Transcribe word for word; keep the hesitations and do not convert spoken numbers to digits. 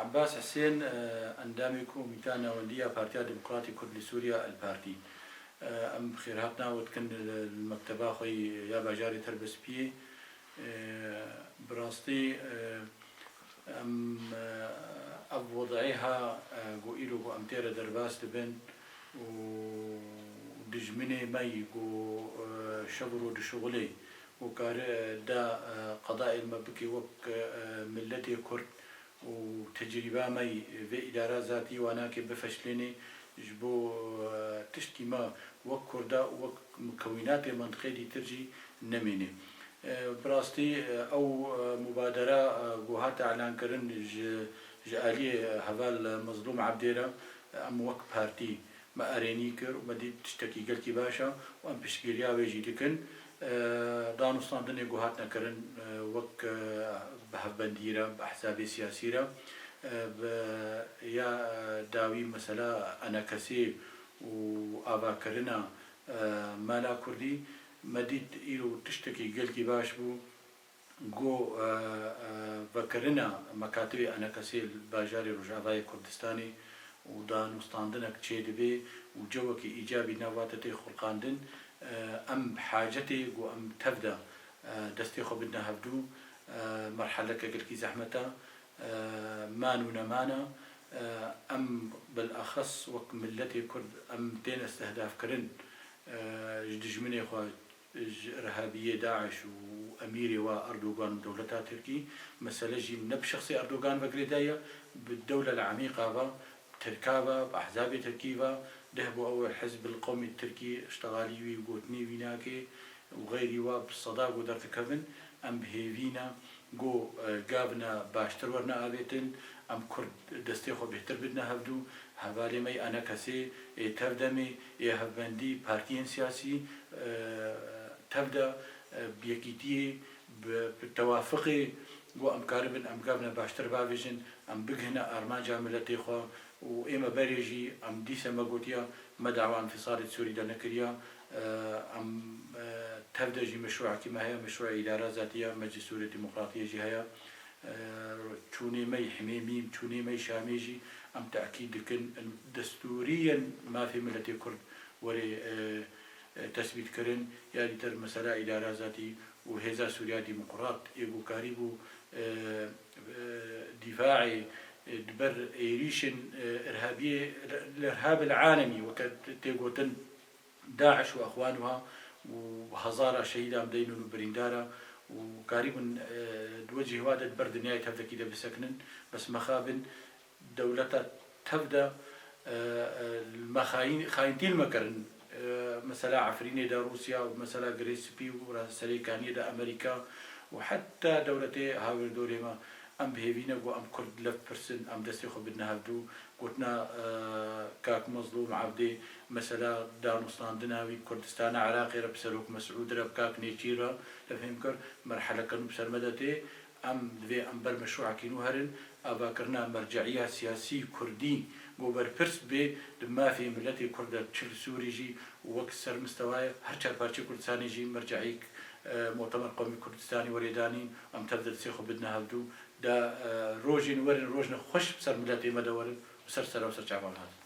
Ebbas Husên, e, endamê Komîta Navendî ya Partiya Demokratî Kurd li Sûriya, El Partî. E, em xêrhatina we dikin li, li mekteba xwe ya bajarê Terbespiyê. E, bi rastî, e, em, e, ev wed'ê ha, e, ku îro ku em tê re derbas dibin û dijminê me yî ku, e, şev û roj dişuxulê û kare, e, da, e, qedayê me bike wek, e, miletê Kurd û tecrîba me yî vê îdara zatî wa nake bifeşlênê, ji bo, e, tiştkî me wek Kurda û wek mukewînatê mentiqê dîtir jî nemîne. E, bi rastî, e, ew, e, mubadera, e, ku hate elankirin ji, ji aliyê, e, heval, e, Mezlûm Ebdê re, e, em wek partî me erênî kir û me dît tiştekî gelkî baş e û em piştgiriya wê jî dikin. E, danûstandinê ku hatine kirin, e, wek, e, bi hevbendî re, bi ehzabê siyasî re, e, bi ya, e, dawî mesela enekesê û avakirina, e, mala Kurdî, me dît îro tiştekî gelkî baş bû. Ku, e, e, vekirina mekatibê enekesê li bajarê Rojavayê Kurdistanê û danûstandinek çêdibe û cewekî îcabî nav wate tê xulqandin, e, em bi hacetê ku em tev de, e, destê xwe bidine hevdû, e, merheleke gelkî zehmet e, e, man û neman e, e, em bilexes wek miletê Kurd em tên istihdafkirin, e, ji dijminê xwe, ji irhabiyê DAIŞ û emîrê wa Erdogan û dewleta Tirkî, mesele jî ne bi şexsê Erdogan ve girêdayî ye, bi dewlel emîqa ve, bi Tirka ve, bi ehzabê Tirkî ve, deh bo ew Hizb el Qewmî Tirkî, iştexalî wî, gotinê wî nake û xeyrî wa bi seda ku derdikevin, em bi hêvî ne. Ku, e, gavna baştir werine avêtin, em Kurd destê xwe bêhtir bidine hevdû, hevalê me yê enekesê, ê tevdemê, ê hevbendî, partiyên siyasî, e, tevde, e, bi yekîtiyê, bi, bi tewafiqê, ku em karibin em gavna baştir bavêjin, em bigihine armanca miletê xwe û ê me berê jî em dîse me gotiya, me dawa înfîsalê di Sûrî de nekiriya. E, em, e, tev de jî meşrûekî me heye, meşrûê îdara zatî ya Meclîs Sûrê Demokratiyê jî heye. E, çûnê me yî Himêmî, çûnê me yî Şamê jî em tekîd dikin, destûrî yên mafê miletê Kurd were, e, e, tesbîtkirin, ya dîtir mesela îdara zatî û Hêza Sûriya Demokrat ê ku karîbû, e, e, dîfaê, e, di ber êrîşên, e, irhabiyê, li irhabil alemî weke tê gotin, DAIŞ û exwan wiha û hezara şehîdan deynin û birîndara û karîbin, e, di we cihê wa de di ber dinyayê tevdekî de bisekinin, bes mexabin dewleta tev de, e, e, me xayîn-, xayîntî li me kirin. E, mesela Efrînê de Rûsya û mesela Girê Spî û Serê Kaniyê de Amerîka û heta dewletê hawîrdorê me, em bi hêvî ne ku em Kurd lev pirsin, em destê xwe bidine hevdû. Gotina, e, kak Mezlûm Evdê, mesela danûstandina wî Kurdistana Iraqê re bi Serok Mesûd re, bi kak Nêçîr re, te fêm kir, merheleke nû bi ser me de tê. Em divê em ber meşrûekî nû herin, avakirina merceîya siyasî kurdî ku berpirs bê di mafê miletê Kurd de, çi li Sûrî jî û wek ser mistewayê her çar parçeyê Kurdistanê jî merceîk, e, Mutemer Qewmî Kurdistanî were danîn, em tev de destê xwe bidine hevdû, da, e, rojên werin rojne xweş bi ser miletê me de werin û ser sera û ser çavan hatin.